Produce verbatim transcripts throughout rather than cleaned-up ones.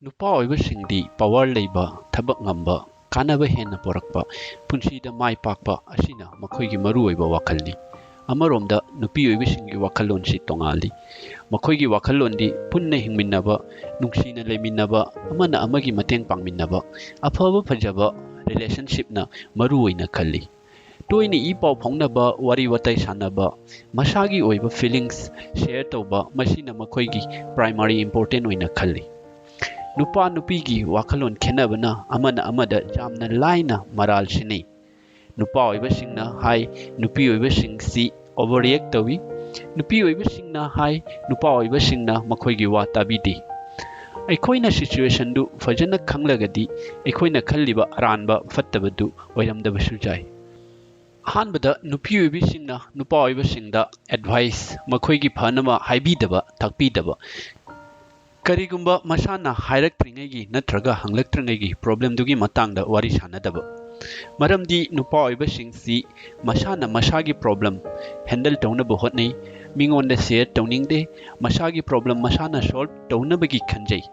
ꯅꯨꯄꯥ ꯑꯣꯏꯕꯁꯤꯡꯗꯤ ꯄꯋꯥꯔ ꯂꯩꯕ, ꯊꯕꯛ ꯉꯝꯕ, ꯀꯥꯟꯅꯕ ꯍꯦꯟꯅ ꯄꯨꯔꯛꯄ, ꯄꯨꯟꯁꯤꯗ ꯃꯥꯏ ꯄꯥꯛꯄ ꯑꯁꯤꯅ ꯃꯈꯣꯏꯒꯤ ꯃꯔꯨꯑꯣꯏꯕ ꯋꯥꯈꯜꯅꯤ꯫ ꯑꯃꯔꯣꯝꯗ ꯅꯨꯄꯤ ꯑꯣꯏꯕꯁꯤꯡꯒꯤ ꯋꯥꯈꯜꯂꯣꯟꯁꯤ ꯇꯣꯉꯥꯜꯂꯤ꯫ ꯃꯈꯣꯏꯒꯤ ꯋꯥꯈꯜꯂꯣꯟꯗꯤ ꯄꯨꯟꯅ ꯍꯤꯡꯃꯤꯟꯅꯕ, ꯅꯨꯡꯁꯤꯅ ꯂꯩꯃꯤꯟꯅꯕ, ꯑꯃꯅ ꯑꯃꯒꯤ ꯃꯇꯦꯡ ꯄꯥꯡꯃꯤꯟꯅꯕ, ꯑꯐꯕ ꯐꯖꯕ ꯔꯤꯂꯦꯁꯟꯁꯤꯞꯅ ꯃꯔꯨ ꯑꯣꯏꯅ ꯈꯜꯂꯤ꯫ ꯇꯣꯏꯅ ꯏ ꯄꯥꯎ ꯐꯥꯎꯅꯕ, ꯋꯥꯔꯤ ꯋꯥꯇꯥꯏ ꯁꯥꯟꯅꯕ, ꯃꯁꯥꯒꯤ ꯑꯣꯏꯕ ꯐꯤꯂꯤꯡꯁ ꯁꯦꯌꯔ ꯇꯧꯕ, ꯃꯁꯤꯅ ꯃꯈꯣꯏꯒꯤ ꯄ꯭ꯔꯥꯏꯃꯥꯔꯤ ꯏꯝꯄꯣꯔꯇꯦꯟ ꯑꯣꯏꯅ ꯈꯜꯂꯤ꯫ ꯅꯨꯄꯥ ꯅꯨꯄꯤꯒꯤ ꯋꯥꯈꯜꯂꯣꯟ ꯈꯦꯠꯅꯕꯅ ꯑꯃꯅ ꯑꯃꯗ ꯌꯥꯝꯅ ꯂꯥꯏꯅ ꯃꯔꯥꯜ ꯁꯤꯟꯅꯩ꯫ ꯅꯨꯄꯥ ꯑꯣꯏꯕꯁꯤꯡꯅ ꯍꯥꯏ, ꯅꯨꯄꯤ ꯑꯣꯏꯕꯁꯤꯡꯁꯤ ꯑꯣꯚꯔꯔꯤꯌꯦꯛ ꯇꯧꯏ꯫ ꯅꯨꯄꯤ ꯑꯣꯏꯕꯁꯤꯡꯅ ꯍꯥꯏ, ꯅꯨꯄꯥ ꯑꯣꯏꯕꯁꯤꯡꯅ ꯃꯈꯣꯏꯒꯤ ꯋꯥ ꯇꯥꯕꯤꯗꯦ꯫ ꯑꯩꯈꯣꯏꯅ ꯁꯤꯆꯨꯋꯦꯁꯟꯗꯨ ꯐꯖꯅ ꯈꯪꯂꯒꯗꯤ ꯑꯩꯈꯣꯏꯅ ꯈꯜꯂꯤꯕ ꯑꯔꯥꯟꯕ ꯐꯠꯇꯕꯗꯨ ꯑꯣꯏꯔꯝꯗꯕꯁꯨ ꯌꯥꯏ꯫ ꯑꯍꯥꯟꯕꯗ, ꯅꯨꯄꯤ ꯑꯣꯏꯕꯤꯁꯤꯡꯅ ꯅꯨꯄꯥ ꯑꯣꯏꯕꯁꯤꯡꯗ ꯑꯦꯗꯚꯥꯏꯁ, ꯃꯈꯣꯏꯒꯤ ꯐꯅꯕ ꯍꯥꯏꯕꯤꯗꯕ, ꯇꯥꯛꯄꯤꯗꯕ꯫ ꯀꯔꯤꯒꯨꯝꯕ ꯃꯁꯥꯅ ꯍꯥꯏꯔꯛꯇ꯭ꯔꯤꯉꯩꯒꯤ ꯅꯠꯇ꯭ꯔꯒ ꯍꯪꯂꯛꯇ꯭ꯔꯤꯉꯩꯒꯤ ꯄ꯭ꯔꯣꯕ꯭ꯂꯦꯝꯗꯨꯒꯤ ꯃꯇꯥꯡꯗ ꯋꯥꯔꯤ ꯁꯥꯅꯗꯕ꯫ ꯃꯔꯝꯗꯤ ꯅꯨꯄꯥ ꯑꯣꯏꯕꯁꯤꯡꯁꯤ ꯃꯁꯥꯅ ꯃꯁꯥꯒꯤ ꯄ꯭ꯔꯣꯕ꯭ꯂꯦꯝ ꯍꯦꯟꯗꯜ ꯇꯧꯅꯕ ꯍꯣꯠꯅꯩ, ꯃꯤꯉꯣꯟꯗ ꯁꯦꯌꯔ ꯇꯧꯅꯤꯡꯗꯦ, ꯃꯁꯥꯒꯤ ꯄ꯭ꯔꯣꯕ꯭ꯂꯦꯝ ꯃꯁꯥꯅ ꯁꯣꯜꯕ ꯇꯧꯅꯕꯒꯤ ꯈꯟꯖꯩ꯫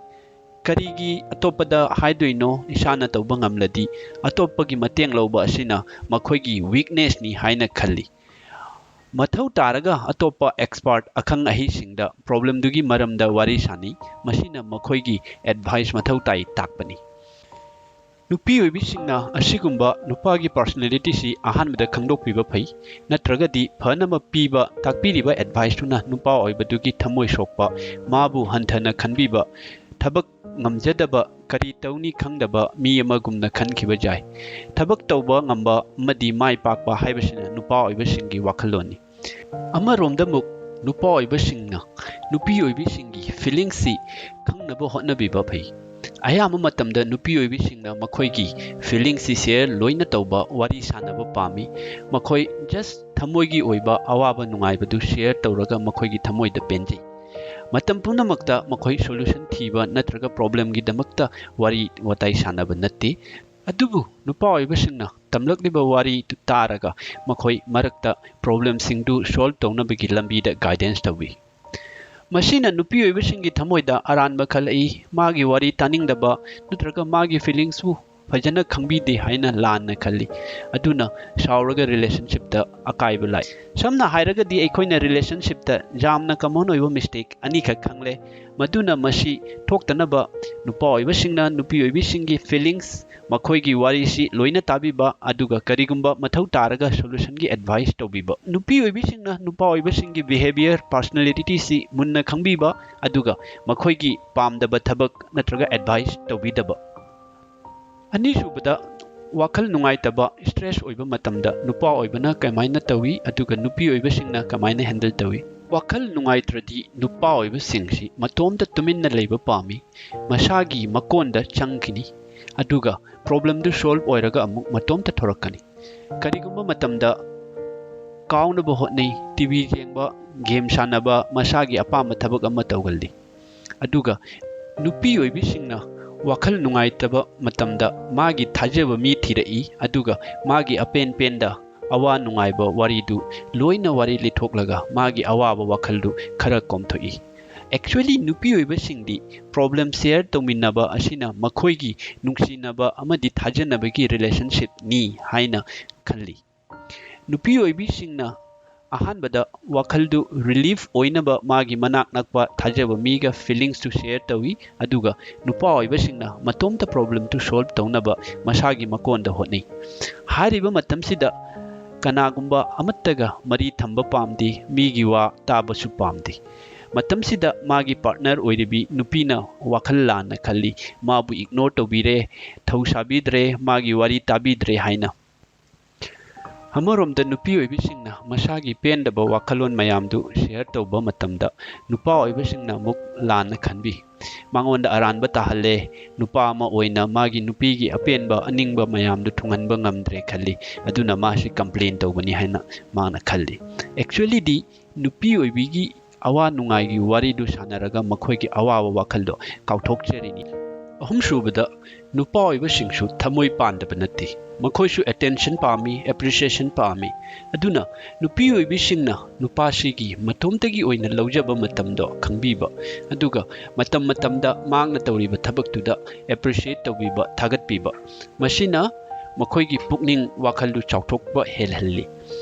ꯀꯔꯤꯒꯤ ꯑꯇꯣꯞꯄꯗ ꯍꯥꯏꯗꯣꯏꯅꯣ? ꯏꯁꯥꯅ ꯇꯧꯕ ꯉꯝꯂꯗꯤ ꯑꯇꯣꯞꯄꯒꯤ ꯃꯇꯦꯡ ꯂꯧꯕ ꯑꯁꯤꯅ ꯃꯈꯣꯏꯒꯤ ꯋꯤꯛꯅꯦꯁꯅꯤ ꯍꯥꯏꯅ ꯈꯜꯂꯤ꯫ ꯃꯊꯧ ꯇꯥꯔꯒ ꯑꯇꯣꯞꯄ ꯑꯦꯛꯁꯄꯥꯔꯠ, ꯑꯈꯪ ꯑꯍꯩꯁꯤꯡꯗ ꯄ꯭ꯔꯣꯕ꯭ꯂꯦꯝꯗꯨꯒꯤ ꯃꯔꯝꯗ ꯋꯥꯔꯤ ꯁꯥꯅꯩ, ꯃꯁꯤꯅ ꯃꯈꯣꯏꯒꯤ ꯑꯦꯗꯚꯥꯏꯁ ꯃꯊꯧ ꯇꯥꯏ ꯇꯥꯛꯄꯅꯤ꯫ ꯅꯨꯄꯤ ꯑꯣꯏꯕꯤꯁꯤꯡꯅ ꯑꯁꯤꯒꯨꯝꯕ ꯅꯨꯄꯥꯒꯤ ꯄꯥꯔꯁꯣꯅꯦꯂꯤꯇꯤꯁꯤ ꯑꯍꯥꯟꯕꯗ ꯈꯪꯗꯣꯛꯄꯤꯕ ꯐꯩ, ꯅꯠꯇ꯭ꯔꯒꯗꯤ ꯐꯅꯕ ꯄꯤꯕ, ꯇꯥꯛꯄꯤꯔꯤꯕ ꯑꯦꯗꯚꯥꯏꯁꯇꯨꯅ ꯅꯨꯄꯥ ꯑꯣꯏꯕꯗꯨꯒꯤ ꯊꯃꯣꯏ ꯁꯣꯛꯄ, ꯃꯥꯕꯨ ꯍꯟꯊꯅ ꯈꯟꯕꯤꯕ, ꯊꯕꯛ ꯉꯝꯖꯗꯕ, ꯀꯔꯤ ꯇꯧꯅꯤ ꯈꯪꯗꯕ ꯃꯤ ꯑꯃꯒꯨꯝꯅ ꯈꯟꯈꯤꯕ ꯌꯥꯏ꯫ ꯊꯕꯛ ꯇꯧꯕ ꯉꯝꯕ ꯑꯃꯗꯤ ꯃꯥꯏ ꯄꯥꯛꯄ ꯍꯥꯏꯕꯁꯤꯅ ꯅꯨꯄꯥ ꯑꯣꯏꯕꯁꯤꯡꯒꯤ ꯋꯥꯈꯜꯂꯣꯟꯅꯤ꯫ ꯑꯃꯔꯣꯝꯗ ꯑꯃꯨꯛ ꯅꯨꯄꯥ ꯑꯣꯏꯕꯁꯤꯡꯅ ꯅꯨꯄꯤ ꯑꯣꯏꯕꯤꯁꯤꯡꯒꯤ ꯐꯤꯂꯤꯡꯁꯤ ꯈꯪꯅꯕ ꯍꯣꯠꯅꯕꯤꯕ ꯐꯩ꯫ ꯑꯌꯥꯝꯕ ꯃꯇꯝꯗ ꯅꯨꯄꯤ ꯑꯣꯏꯕꯤꯁꯤꯡꯅ ꯃꯈꯣꯏꯒꯤ ꯐꯤꯂꯤꯡꯁꯤ ꯁꯦꯌꯔ ꯂꯣꯏꯅ ꯇꯧꯕ, ꯋꯥꯔꯤ ꯁꯥꯟꯅꯕ ꯄꯥꯝꯃꯤ꯫ ꯃꯈꯣꯏ ꯖꯁ ꯊꯃꯣꯏꯒꯤ ꯑꯣꯏꯕ ꯑꯋꯥꯕ ꯅꯨꯡꯉꯥꯏꯕꯗꯨ ꯁꯦꯌꯔ ꯇꯧꯔꯒ ꯃꯈꯣꯏꯒꯤ ꯊꯃꯣꯏꯗ ꯄꯦꯟꯖꯩ꯫ ꯃꯇꯝ ꯄꯨꯝꯅꯃꯛꯇ ꯃꯈꯣꯏ ꯁꯣꯂꯨꯁꯟ ꯊꯤꯕ ꯅꯠꯇ꯭ꯔꯒ ꯄ꯭ꯔꯣꯕ꯭ꯂꯦꯝꯒꯤꯗꯃꯛꯇ ꯋꯥꯔꯤ ꯋꯥꯇꯥꯏ ꯁꯥꯟꯅꯕ ꯅꯠꯇꯦ꯫ ꯑꯗꯨꯕꯨ ꯅꯨꯄꯥ ꯑꯣꯏꯕꯁꯤꯡꯅ ꯇꯝꯂꯛꯂꯤꯕ ꯋꯥꯔꯤꯗꯨ ꯇꯥꯔꯒ ꯃꯈꯣꯏ ꯃꯔꯛꯇ ꯄ꯭ꯔꯣꯕ꯭ꯂꯦꯝꯁꯤꯡꯗꯨ ꯁꯣꯜꯕ ꯇꯧꯅꯕꯒꯤ ꯂꯝꯕꯤꯗ ꯒꯥꯏꯗꯦꯟꯁ ꯇꯧꯏ꯫ ꯃꯁꯤꯅ ꯅꯨꯄꯤ ꯑꯣꯏꯕꯁꯤꯡꯒꯤ ꯊꯃꯣꯏꯗ ꯑꯔꯥꯟꯕ ꯈꯜꯂꯛꯏ꯫ ꯃꯥꯒꯤ ꯋꯥꯔꯤ ꯇꯥꯅꯤꯡꯗꯕ ꯅꯠꯇ꯭ꯔꯒ ꯃꯥꯒꯤ feelingsꯄꯨ ꯐꯖꯅ ꯈꯪꯕꯤꯗꯦ ꯍꯥꯏꯅ ꯂꯥꯟꯅ ꯈꯜꯂꯤ꯫ ꯑꯗꯨꯅ ꯁꯥꯎꯔꯒ relationshipꯇ ꯑꯀꯥꯏꯕ ꯂꯥꯛꯏ꯫ ꯁꯝꯅ ꯍꯥꯏꯔꯒꯗꯤ ꯑꯩꯈꯣꯏꯅ relationshipꯇ ꯌꯥꯝꯅ common ꯑꯣꯏꯕ mistake ꯑꯅꯤꯈꯛ ꯈꯪꯂꯦ꯫ ꯃꯗꯨꯅ ꯃꯁꯤ ꯊꯣꯛꯇꯅꯕ ꯅꯨꯄꯥ ꯑꯣꯏꯕꯁꯤꯡꯅ ꯅꯨꯄꯤ ꯑꯣꯏꯕꯤꯁꯤꯡꯒꯤ feelings, ꯃꯈꯣꯏꯒꯤ ꯋꯥꯔꯤꯁꯤ ꯂꯣꯏꯅ ꯇꯥꯕꯤꯕ, ꯑꯗꯨꯒ ꯀꯔꯤꯒꯨꯝꯕ ꯃꯊꯧ ꯇꯥꯔꯒ solutionꯒꯤ advice ꯇꯧꯕꯤꯕ꯫ ꯅꯨꯄꯤ ꯑꯣꯏꯕꯤꯁꯤꯡꯅ ꯅꯨꯄꯥ ꯑꯣꯏꯕꯁꯤꯡꯒꯤ behaviour, personalityꯁꯤ ꯃꯨꯟꯅ ꯈꯪꯕꯤꯕ, ꯑꯗꯨꯒ ꯃꯈꯣꯏꯒꯤ ꯄꯥꯝꯗꯕ ꯊꯕꯛ ꯅꯠꯇ꯭ꯔꯒ advice ꯇꯧꯕꯤꯗꯕ꯫ ꯑꯅꯤꯁꯨꯕꯗ, ꯋꯥꯈꯜ ꯅꯨꯡꯉꯥꯏꯇꯕ, stress ꯑꯣꯏꯕ ꯃꯇꯝꯗ ꯅꯨꯄꯥ ꯑꯣꯏꯕꯅ ꯀꯃꯥꯏꯅ ꯇꯧꯏ, ꯑꯗꯨꯒ ꯅꯨꯄꯤ ꯑꯣꯏꯕꯁꯤꯡꯅ ꯀꯃꯥꯏꯅ handle ꯇꯧꯏ? ꯋꯥꯈꯜ ꯅꯨꯡꯉꯥꯏꯇ꯭ꯔꯗꯤ ꯅꯨꯄꯥ ꯑꯣꯏꯕꯁꯤꯡꯁꯤ ꯃꯇꯣꯝꯇ ꯇꯨꯃꯤꯟꯅ ꯂꯩꯕ ꯄꯥꯝꯃꯤ, ꯃꯁꯥꯒꯤ ꯃꯀꯣꯟꯗ ꯆꯪꯈꯤꯅꯤ, ꯑꯗꯨꯒ problemꯗꯨ solve ꯑꯣꯏꯔꯒ ꯑꯃꯨꯛ ꯃꯇꯣꯝꯇ ꯊꯣꯔꯛꯀꯅꯤ꯫ ꯀꯔꯤꯒꯨꯝꯕ ꯃꯇꯝꯗ ꯀꯥꯎꯅꯕ ꯍꯣꯠꯅꯩ, TV ꯌꯦꯡꯕ, game ꯁꯥꯟꯅꯕ, ꯃꯁꯥꯒꯤ ꯑꯄꯥꯝꯕ ꯊꯕꯛ ꯑꯃ ꯇꯧꯒꯜꯂꯤ꯫ ꯑꯗꯨꯒ ꯅꯨꯄꯤ ꯑꯣꯏꯕꯤꯁꯤꯡꯅ ꯋꯥꯈꯜ ꯅꯨꯡꯉꯥꯏꯇꯕ ꯃꯇꯝꯗ ꯃꯥꯒꯤ ꯊꯥꯖꯕ ꯃꯤ ꯊꯤꯔꯛꯏ, ꯑꯗꯨꯒ ꯃꯥꯒꯤ ꯑꯄꯦꯟ ꯄꯦꯟꯗ ꯑꯋꯥ ꯅꯨꯡꯉꯥꯏꯕ ꯋꯥꯔꯤꯗꯨ ꯂꯣꯏꯅ ꯋꯥꯔꯤ ꯂꯤꯊꯣꯛꯂꯒ ꯃꯥꯒꯤ ꯑꯋꯥꯕ ꯋꯥꯈꯜꯗꯨ ꯈꯔ ꯀꯣꯝꯊꯣꯛꯏ꯫ Actually, ꯅꯨꯄꯤ ꯑꯣꯏꯕꯁꯤꯡꯗꯤ problem share ꯇꯧꯃꯤꯟꯅꯕ ꯑꯁꯤꯅ ꯃꯈꯣꯏꯒꯤ ꯅꯨꯡꯁꯤꯅꯕ ꯑꯃꯗꯤ ꯊꯥꯖꯅꯕꯒꯤ relationshipꯅꯤ ꯍꯥꯏꯅ ꯈꯜꯂꯤ꯫ ꯅꯨꯄꯤ ꯑꯣꯏꯕꯤꯁꯤꯡꯅ ꯑꯍꯥꯟꯕꯗ ꯋꯥꯈꯜꯗꯨ relief ꯑꯣꯏꯅꯕ ꯃꯥꯒꯤ ꯃꯅꯥꯛ ꯅꯛꯄ ꯊꯥꯖꯕ ꯃꯤꯒ feelingsꯇꯨ share ꯇꯧꯏ, ꯑꯗꯨꯒ ꯅꯨꯄꯥ ꯑꯣꯏꯕꯁꯤꯡꯅ ꯃꯇꯣꯝꯇ problemꯗꯨ solve ꯇꯧꯅꯕ ꯃꯁꯥꯒꯤ ꯃꯀꯣꯟꯗ ꯍꯣꯠꯅꯩ꯫ ꯍꯥꯏꯔꯤꯕ ꯃꯇꯝꯁꯤꯗ ꯀꯅꯥꯒꯨꯝꯕ ꯑꯃꯠꯇꯒ ꯃꯔꯤ ꯊꯝꯕ ꯄꯥꯝꯗꯦ, ꯃꯤꯒꯤ ꯋꯥ ꯇꯥꯕꯁꯨ ꯄꯥꯝꯗꯦ꯫ ꯃꯇꯝꯁꯤꯗ ꯃꯥꯒꯤ partner ꯑꯣꯏꯔꯤꯕꯤ ꯅꯨꯄꯤꯅ ꯋꯥꯈꯜ ꯂꯥꯟꯅ ꯈꯜꯂꯤ, ꯃꯥꯕꯨ ignore ꯇꯧꯕꯤꯔꯦ, ꯊꯧ ꯁꯥꯕꯤꯗ꯭ꯔꯦ, ꯃꯥꯒꯤ ꯋꯥꯔꯤ ꯇꯥꯕꯤꯗ꯭ꯔꯦ ꯍꯥꯏꯅ꯫ ꯑꯃꯔꯣꯝꯗ ꯅꯨꯄꯤ ꯑꯣꯏꯕꯤꯁꯤꯡꯅ ꯃꯁꯥꯒꯤ ꯄꯦꯟꯗꯕ ꯋꯥꯈꯜꯂꯣꯟ ꯃꯌꯥꯝꯗꯨ share ꯇꯧꯕ ꯃꯇꯝꯗ ꯅꯨꯄꯥ ꯑꯣꯏꯕꯁꯤꯡꯅ ꯑꯃꯨꯛ ꯂꯥꯟꯅ ꯈꯟꯕꯤ꯫ ꯃꯉꯣꯟꯗ ꯑꯔꯥꯟꯕ ꯇꯥꯍꯜꯂꯦ, ꯅꯨꯄꯥ ꯑꯃ ꯑꯣꯏꯅ ꯃꯥꯒꯤ ꯅꯨꯄꯤꯒꯤ ꯑꯄꯦꯟꯕ ꯑꯅꯤꯡꯕ ꯃꯌꯥꯝꯗꯨ ꯊꯨꯡꯍꯟꯕ ꯉꯝꯗ꯭ꯔꯦ ꯈꯜꯂꯤ, ꯑꯗꯨꯅ ꯃꯥꯁꯤ complain ꯇꯧꯕꯅꯤ ꯍꯥꯏꯅ ꯃꯥꯅ ꯈꯜꯂꯤ꯫ Actuallyꯗꯤ ꯅꯨꯄꯤ ꯑꯣꯏꯕꯤꯒꯤ ꯑꯋꯥ ꯅꯨꯡꯉꯥꯏꯒꯤ ꯋꯥꯔꯤꯗꯨ ꯁꯥꯟꯅꯔꯒ ꯃꯈꯣꯏꯒꯤ ꯑꯋꯥꯕ ꯋꯥꯈꯜꯗꯣ ꯀꯥꯎꯊꯣꯛꯆꯔꯤꯅꯤ꯫ ꯑꯍꯨꯝꯁꯨꯕꯗ, ꯅꯨꯄꯥ ꯑꯣꯏꯕꯁꯤꯡꯁꯨ ꯊꯃꯣꯏ ꯄꯥꯟꯗꯕ ꯅꯠꯇꯦ꯫ ꯃꯈꯣꯏꯁꯨ attention ꯄꯥꯝꯃꯤ, appreciation ꯄꯥꯝꯃꯤ꯫ ꯑꯗꯨꯅ ꯅꯨꯄꯤ ꯑꯣꯏꯕꯤꯁꯤꯡꯅ ꯅꯨꯄꯥꯁꯤꯒꯤ ꯃꯇꯣꯝꯇꯒꯤ ꯑꯣꯏꯅ ꯂꯧꯖꯕ ꯃꯇꯝꯗꯣ ꯈꯪꯕꯤꯕ, ꯑꯗꯨꯒ ꯃꯇꯝ ꯃꯇꯝꯗ ꯃꯍꯥꯛꯅ ꯇꯧꯔꯤꯕ ꯊꯕꯛꯇꯨꯗ appreciate ꯇꯧꯕꯤꯕ, ꯊꯥꯒꯠꯄꯤꯕ, ꯃꯁꯤꯅ ꯃꯈꯣꯏꯒꯤ ꯄꯨꯛꯅꯤꯡ ꯋꯥꯈꯜꯗꯨ ꯆꯥꯎꯊꯣꯛꯄ ꯍꯦꯜꯍꯜꯂꯤ꯫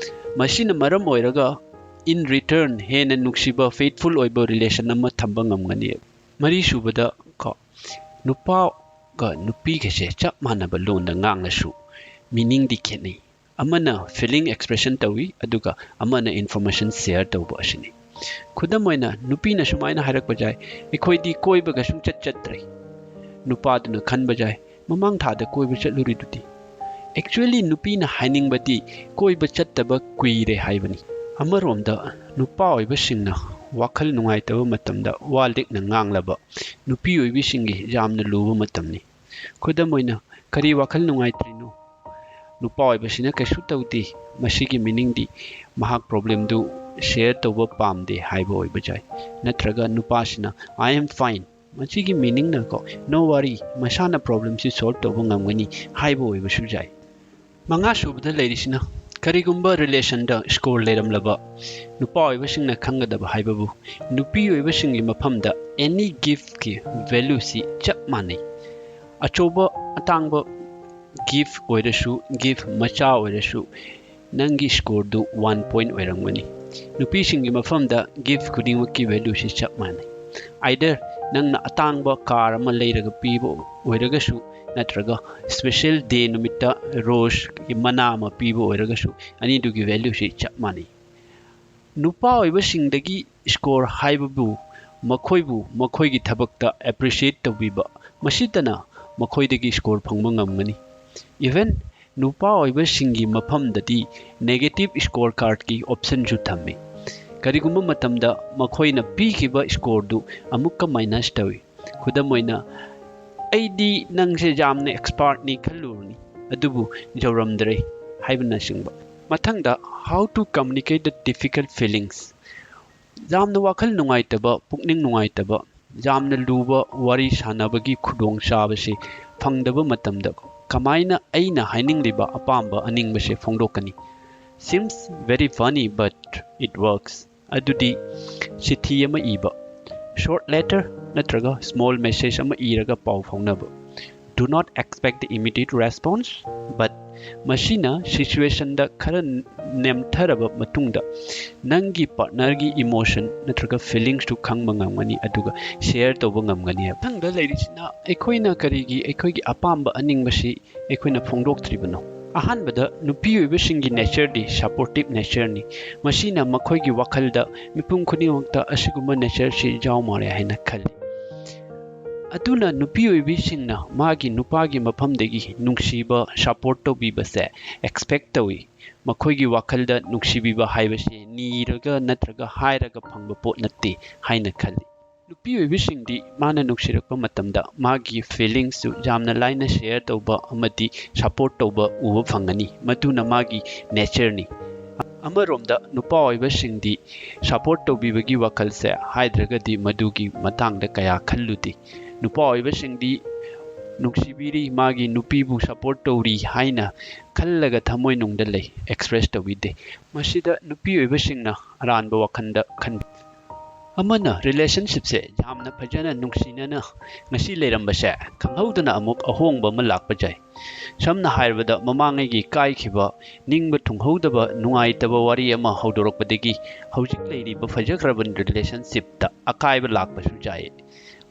ꯃꯁꯤꯅ ꯃꯔꯝ ꯑꯣꯏꯔꯒ in return ꯍꯦꯟꯅ ꯅꯨꯡꯁꯤꯕ, faithful ꯑꯣꯏꯕ relation ꯑꯃ ꯊꯝꯕ ꯉꯝꯒꯅꯤ꯫ ꯃꯔꯤꯁꯨꯕꯗ ꯀꯣ, ꯅꯨꯄꯥꯒ ꯅꯨꯄꯤꯒꯁꯦ ꯆꯞ ꯃꯥꯟꯅꯕ ꯂꯣꯟꯗ ꯉꯥꯡꯂꯁꯨ meaningꯗꯤ ꯈꯦꯠꯅꯩ꯫ ꯑꯃꯅ feeling expression ꯇꯧꯏ, ꯑꯗꯨꯒ ꯑꯃꯅ information share ꯇꯧꯕ ꯑꯁꯤꯅꯤ꯫ ꯈꯨꯗꯝ ꯑꯣꯏꯅ, ꯅꯨꯄꯤꯅ ꯁꯨꯃꯥꯏꯅ ꯍꯥꯏꯔꯛꯄ ꯌꯥꯏ, "ꯑꯩꯈꯣꯏꯗꯤ ꯀꯣꯏꯕꯒ ꯁꯨꯡꯆꯠ ꯆꯠꯇ꯭ꯔꯦ"꯫ ꯅꯨꯄꯥꯗꯨꯅ ꯈꯟꯕ ꯌꯥꯏ, "ꯃꯃꯥꯡ ꯊꯥꯗ ꯀꯣꯏꯕ ꯆꯠꯂꯨꯔꯤꯗꯨꯗꯤ"꯫ Actually, ꯅꯨꯄꯤꯅ ꯍꯥꯏꯅꯤꯡꯕꯗꯤ ꯀꯣꯏꯕ ꯆꯠꯇꯕ ꯀꯨꯏꯔꯦ ꯍꯥꯏꯕꯅꯤ꯫ ꯑꯃꯔꯣꯝꯗ, ꯅꯨꯄꯥ ꯑꯣꯏꯕꯁꯤꯡꯅ ꯋꯥꯈꯜ ꯅꯨꯡꯉꯥꯏꯇꯕ ꯃꯇꯝꯗ ꯋꯥ ꯂꯤꯛꯅ ꯉꯥꯡꯂꯕ ꯅꯨꯄꯤ ꯑꯣꯏꯕꯤꯁꯤꯡꯒꯤ ꯌꯥꯝꯅ ꯂꯨꯕ ꯃꯇꯝꯅꯤ꯫ ꯈꯨꯗꯝ ꯑꯣꯏꯅ, "ꯀꯔꯤ ꯋꯥꯈꯜ ꯅꯨꯡꯉꯥꯏꯇ꯭ꯔꯤꯅꯣ?" ꯅꯨꯄꯥ ꯑꯣꯏꯕꯁꯤꯅ "ꯀꯩꯁꯨ ꯇꯧꯗꯦ", ꯃꯁꯤꯒꯤ meaningꯗꯤ ꯃꯍꯥꯛ problemꯗꯨ share ꯇꯧꯕ ꯄꯥꯝꯗꯦ ꯍꯥꯏꯕ ꯑꯣꯏꯕ ꯌꯥꯏ꯫ ꯅꯠꯇ꯭ꯔꯒ ꯅꯨꯄꯥꯁꯤꯅ "I am fine", ꯃꯁꯤꯒꯤ meaningꯅꯀꯣ "No worry", ꯃꯁꯥꯅ problemꯁꯤ solve ꯇꯧꯕ ꯉꯝꯒꯅꯤ ꯍꯥꯏꯕ ꯑꯣꯏꯕꯁꯨ ꯌꯥꯏ꯫ ꯃꯉꯥꯁꯨꯕꯗ ꯂꯩꯔꯤꯁꯤꯅ, ꯀꯔꯤꯒꯨꯝꯕ relationꯗ score ꯂꯩꯔꯝꯂꯕ ꯅꯨꯄꯥ ꯑꯣꯏꯕꯁꯤꯡꯅ ꯈꯪꯒꯗꯕ ꯍꯥꯏꯕꯕꯨ, ꯅꯨꯄꯤ ꯑꯣꯏꯕꯁꯤꯡꯒꯤ ꯃꯐꯝꯗ any giftꯀꯤ valueꯁꯤ ꯆꯞ ꯃꯥꯟꯅꯩ꯫ ꯑꯆꯧꯕ ꯑꯇꯥꯡꯕ gift ꯑꯣꯏꯔꯁꯨ, gift ꯃꯆꯥ ꯑꯣꯏꯔꯁꯨ, ꯅꯪꯒꯤ scoreꯗꯨ one point ꯑꯣꯏꯔꯝꯒꯅꯤ꯫ ꯅꯨꯄꯤꯁꯤꯡꯒꯤ ꯃꯐꯝꯗ gift ꯈꯨꯗꯤꯡꯃꯛꯀꯤ valueꯁꯤ ꯆꯞ ꯃꯥꯟꯅꯩ꯫ Either ꯅꯪꯅ ꯑꯇꯥꯡꯕ car ꯑꯃ ꯂꯩꯔꯒ ꯄꯤꯕ ꯑꯣꯏꯔꯒꯁꯨ, ꯅꯠꯇ꯭ꯔꯒ special day ꯅꯨꯃꯤꯠꯇ roseꯀꯤ ꯃꯅꯥ ꯑꯃ ꯄꯤꯕ ꯑꯣꯏꯔꯒꯁꯨ, ꯑꯅꯤꯗꯨꯒꯤ valueꯁꯤ ꯆꯞ ꯃꯥꯟꯅꯩ꯫ ꯅꯨꯄꯥ ꯑꯣꯏꯕꯁꯤꯡꯗꯒꯤ score ꯍꯥꯏꯕꯕꯨ ꯃꯈꯣꯏꯕꯨ ꯃꯈꯣꯏꯒꯤ ꯊꯕꯛꯇ appreciate ꯇꯧꯕꯤꯕ, ꯃꯁꯤꯇꯅ ꯃꯈꯣꯏꯗꯒꯤ score ꯐꯪꯕ ꯉꯝꯒꯅꯤ꯫ Even ꯅꯨꯄꯥ ꯑꯣꯏꯕꯁꯤꯡꯒꯤ ꯃꯐꯝꯗꯗꯤ negative score cardꯀꯤ optionꯁꯨ ꯊꯝꯃꯤ꯫ ꯀꯔꯤꯒꯨꯝꯕ ꯃꯇꯝꯗ ꯃꯈꯣꯏꯅ ꯄꯤꯈꯤꯕ scoreꯗꯨ ꯑꯃꯨꯛꯀ minus ꯇꯧꯏ꯫ ꯈꯨꯗꯝ ꯑꯣꯏꯅ, "ꯑꯩꯗꯤ ꯅꯪꯁꯦ ꯌꯥꯝꯅ expertꯅꯤ ꯈꯜꯂꯨꯕꯅꯤ, ꯑꯗꯨꯕꯨ ꯌꯧꯔꯝꯗ꯭ꯔꯦ" ꯍꯥꯏꯕꯅꯆꯤꯡꯕ꯫ ꯃꯊꯪꯗ, how to communicate the difficult feelings꯫ ꯌꯥꯝꯅ ꯋꯥꯈꯜ ꯅꯨꯡꯉꯥꯏꯇꯕ, ꯄꯨꯛꯅꯤꯡ ꯅꯨꯡꯉꯥꯏꯇꯕ, ꯌꯥꯝꯅ ꯂꯨꯕ ꯋꯥꯔꯤ ꯁꯥꯟꯅꯕꯒꯤ ꯈꯨꯗꯣꯡꯆꯥꯕꯁꯤ ꯐꯪꯗꯕ ꯃꯇꯝꯗ ꯀꯃꯥꯏꯅ ꯑꯩꯅ ꯍꯥꯏꯅꯤꯡꯂꯤꯕ ꯑꯄꯥꯝꯕ ꯑꯅꯤꯡꯕꯁꯦ ꯐꯣꯡꯗꯣꯛꯀꯅꯤ? Seems very funny, but it works. ꯑꯗꯨꯗꯤ ꯆꯤꯊꯤ ꯑꯃ ꯏꯕ, short letter ꯅꯠꯇ꯭ꯔꯒ small message ꯑꯃ ꯏꯔꯒ ꯄꯥꯎ ꯐꯥꯎꯅꯕ. Do not expect the immediate response, but ꯃꯁꯤꯅ situationꯗ ꯈꯔ ꯅꯦꯝꯊꯔꯕ ꯃꯇꯨꯡꯗ ꯅꯪꯒꯤ partnerꯒꯤ emotion ꯅꯠꯇ꯭ꯔꯒ feelingsꯇꯨ ꯈꯪꯕ ꯉꯝꯒꯅꯤ, ꯑꯗꯨꯒ share ꯇꯧꯕ ꯉꯝꯒꯅꯤ ꯍꯥꯏꯕ꯫ ꯃꯊꯪꯗ ꯂꯩꯔꯤꯁꯤꯅ ꯑꯩꯈꯣꯏꯅ ꯀꯔꯤꯒꯤ ꯑꯩꯈꯣꯏꯒꯤ ꯑꯄꯥꯝꯕ ꯑꯅꯤꯡꯕꯁꯤ ꯑꯩꯈꯣꯏꯅ ꯐꯣꯡꯗꯣꯛꯇ꯭ꯔꯤꯕꯅꯣ? ꯑꯍꯥꯟꯕꯗ, ꯅꯨꯄꯤ ꯑꯣꯏꯕꯁꯤꯡꯒꯤ natureꯗꯤ supportive natureꯅꯤ꯫ ꯃꯁꯤꯅ ꯃꯈꯣꯏꯒꯤ ꯋꯥꯈꯜꯗ ꯃꯤꯄꯨꯝ ꯈꯨꯗꯤꯡꯃꯛꯇ ꯑꯁꯤꯒꯨꯝꯕ natureꯁꯤ ꯌꯥꯎ ꯃꯥꯜꯂꯦ ꯍꯥꯏꯅ ꯈꯜꯂꯤ꯫ ꯑꯗꯨꯅ ꯅꯨꯄꯤ ꯑꯣꯏꯕꯤꯁꯤꯡꯅ ꯃꯥꯒꯤ ꯅꯨꯄꯥꯒꯤ ꯃꯐꯝꯗꯒꯤ ꯅꯨꯡꯁꯤꯕ, support ꯇꯧꯕꯤꯕꯁꯦ expect ꯇꯧꯏ꯫ ꯃꯈꯣꯏꯒꯤ ꯋꯥꯈꯜꯗ ꯅꯨꯡꯁꯤꯕꯤꯕ ꯍꯥꯏꯕꯁꯤ ꯅꯤꯔꯒ ꯅꯠꯇ꯭ꯔꯒ ꯍꯥꯏꯔꯒ ꯐꯪꯕ ꯄꯣꯠ ꯅꯠꯇꯦ ꯍꯥꯏꯅ ꯈꯜꯂꯤ꯫ ꯅꯨꯄꯤ ꯑꯣꯏꯕꯤꯁꯤꯡꯗꯤ ꯃꯥꯅ ꯅꯨꯡꯁꯤꯔꯛꯄ ꯃꯇꯝꯗ ꯃꯥꯒꯤ feelingsꯁꯨ ꯌꯥꯝꯅ ꯂꯥꯏꯅ share ꯇꯧꯕ ꯑꯃꯗꯤ support ꯇꯧꯕ ꯎꯕ ꯐꯪꯒꯅꯤ꯫ ꯃꯗꯨꯅ ꯃꯥꯒꯤ natureꯅꯤ꯫ ꯑꯃꯔꯣꯝꯗ ꯅꯨꯄꯥ ꯑꯣꯏꯕꯁꯤꯡꯗꯤ support ꯇꯧꯕꯤꯕꯒꯤ ꯋꯥꯈꯜꯁꯦ ꯍꯥꯏꯗ꯭ꯔꯒꯗꯤ ꯃꯗꯨꯒꯤ ꯃꯇꯥꯡꯗ ꯀꯌꯥ ꯈꯜꯂꯨꯗꯦ꯫ ꯅꯨꯄꯥ ꯑꯣꯏꯕꯁꯤꯡꯗꯤ ꯅꯨꯡꯁꯤꯕꯤꯔꯤ, ꯃꯥꯒꯤ ꯅꯨꯄꯤꯕꯨ support ꯇꯧꯔꯤ ꯍꯥꯏꯅ ꯈꯜꯂꯒ ꯊꯃꯣꯏꯅꯨꯡꯗ ꯂꯩ, express ꯇꯧꯕꯤꯗꯦ꯫ ꯃꯁꯤꯗ ꯅꯨꯄꯤ ꯑꯣꯏꯕꯁꯤꯡꯅ ꯑꯔꯥꯟꯕ ꯋꯥꯈꯜꯗ ꯈꯟꯕꯤ꯫ ꯑꯃꯅ relationshipꯁꯦ ꯌꯥꯝꯅ ꯐꯖꯅ ꯅꯨꯡꯁꯤꯅꯅ ꯉꯁꯤ ꯂꯩꯔꯝꯕꯁꯦ ꯈꯪꯍꯧꯗꯅ ꯑꯃꯨꯛ ꯑꯍꯣꯡꯕ ꯑꯃ ꯂꯥꯛꯄ ꯌꯥꯏ꯫ ꯁꯝꯅ ꯍꯥꯏꯔꯕꯗ, ꯃꯃꯥꯡꯉꯩꯒꯤ ꯀꯥꯏꯈꯤꯕ, ꯅꯤꯡꯕ ꯊꯨꯡꯍꯧꯗꯕ, ꯅꯨꯡꯉꯥꯏꯇꯕ ꯋꯥꯔꯤ ꯑꯃ ꯍꯧꯗꯣꯔꯛꯄꯗꯒꯤ ꯍꯧꯖꯤꯛ ꯂꯩꯔꯤꯕ ꯐꯖꯈ꯭ꯔꯕ relationshipꯇ ꯑꯀꯥꯏꯕ ꯂꯥꯛꯄꯁꯨ ꯌꯥꯏ꯫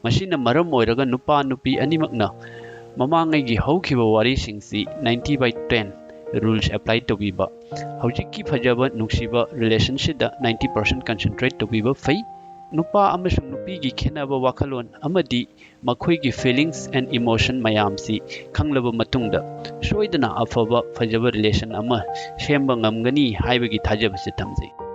ꯃꯁꯤꯅ ꯃꯔꯝ ꯑꯣꯏꯔꯒ ꯅꯨꯄꯥ ꯅꯨꯄꯤ ꯑꯅꯤꯃꯛꯅ ꯃꯃꯥꯡꯉꯩꯒꯤ ꯍꯧꯈꯤꯕ ꯋꯥꯔꯤꯁꯤꯡꯁꯤ ninety by ten rules apply ꯇꯧꯕꯤꯕ, ꯍꯧꯖꯤꯛꯀꯤ ꯐꯖꯕ ꯅꯨꯡꯁꯤꯕ relationshipꯇ ninety percent concentrate ꯇꯧꯕꯤꯕ ꯐꯩ꯫ ꯅꯨꯄꯥ ꯑꯃꯁꯨꯡ ꯅꯨꯄꯤꯒꯤ ꯈꯦꯠꯅꯕ ꯋꯥꯈꯜꯂꯣꯟ ꯑꯃꯗꯤ ꯃꯈꯣꯏꯒꯤ feelings and emotion ꯃꯌꯥꯝꯁꯤ ꯈꯪꯂꯕ ꯃꯇꯨꯡꯗ ꯁꯣꯏꯗꯅ ꯑꯐꯕ ꯐꯖꯕ relation ꯑꯃ ꯁꯦꯝꯕ ꯉꯝꯒꯅꯤ ꯍꯥꯏꯕꯒꯤ ꯊꯥꯖꯕꯁꯤ ꯊꯝꯖꯩ꯫